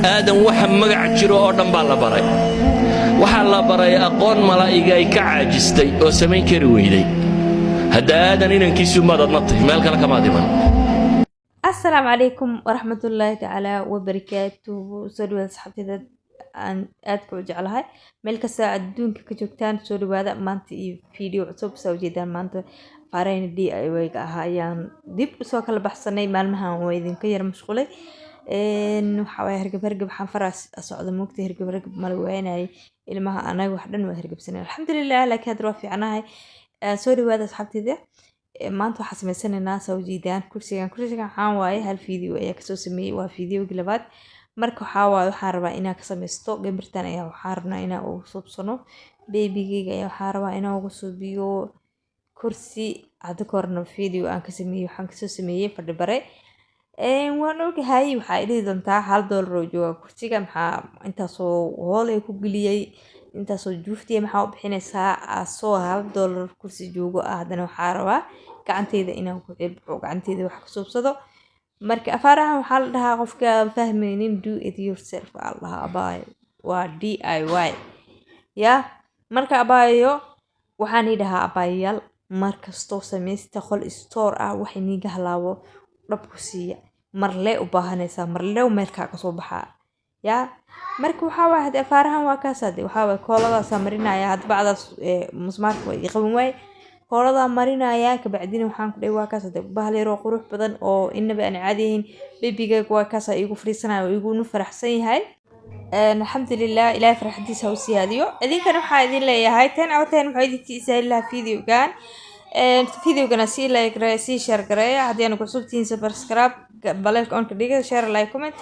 Aadan waxa magac jiro oo dhan baa la baray. Waxaa la baray aqoon malaa'iga ay ka caajistay oo samayn kari weyday. Hadda Aadan inankiisu maad adna tahy, meel kale kamaad iman. Asalaamu calaykum waraxmatullaahi tacaala wabarakaatuhu. Soo dhawaada asxaabteyda aan aadka u jeclahay, meel kasta adduunka ka joogtaan, soo dhawaada. Maanta iyo video cusub. Saa ujeedaan, maanta faarahayna DIY-ga ahaa ayaan dib usoo kala baxsanay. Maalmahan waa idinka yar mashquulay. Waxaa waaye hergeb hergeb xanfaraa socda, moogta. Hergeb hergeb mala waynayay ilmaha, anaga wax dhan waa hergebsanay, alxamdulilah, laakiin hadda waa fiicanahay. Soo dhawaada asxaabteyda. Maanta waxaa sameysanaynaa, saa ujeedaan, kursigan. Kursigan waxaan waaye hal video ayaa kasoo sameeyey, waa videogii labaad. Marka waxaa waaye waxaan rabaa inaan ka sameysto gambirtan ayaa waxaan rabnaa inaan ugu suubsano babygeyga ayaa waxaan rabaa inaan ugu suubiyo kursi. Hadda ka horna video aan ka sameeyey, waxaan kasoo sameeyey fadhi bare. Waan ogahay waxaa dhihi doontaa $1 oo jooga kursiga, maxaa intaasoo hool ay ku geliyey, intaasoo juuftiya maxaa u bixinaysaa asoo $1 kursi joogo ah? Haddana waxaa rabaa gacanteyda inaan ku cilbaxo, gacanteyda wax ka suubsado. Marka afaarahan waxaa la dhahaa, qofka aan fahmaynin, do it yourself aa la dhahaa, abaayo, waa DIY ya. Marka abaayo, waxaan ii dhahaa, abaayayaal, mar kastoo sameysta qol store ah, wax iniga halaabo dhab ku siiya, marlee u baahanaysaa, marlee meel kaa kasoo baxaa ya. Marka waxaa waaye hade afaarahan waa kaas. Hade waxaa waaye kooladaasaa marinaya hadda, bacdaas musmaarka waa ii qaban waaye, kooladaa marinaya. Kabacdina waxaan ku dhahay waa kaas hade bahal yaroo qurux badan oo inaba aan caadi ahayn. Babygayga waa kaasaa iigu fariisanaya oo iguna faraxsan yahay, alxamdulilah. Ilaahay farxadiisa ha u siyaadiyo. Idinkana waxaa idin leeyahay 10 out of 10. Waxaa idinka isaali lahaa videogan. Videogana sii like gareeya, sii share gareeya. Haddii aanu cusub tihiin, subscribe, baleelka on ka dhiga, share, like, comment.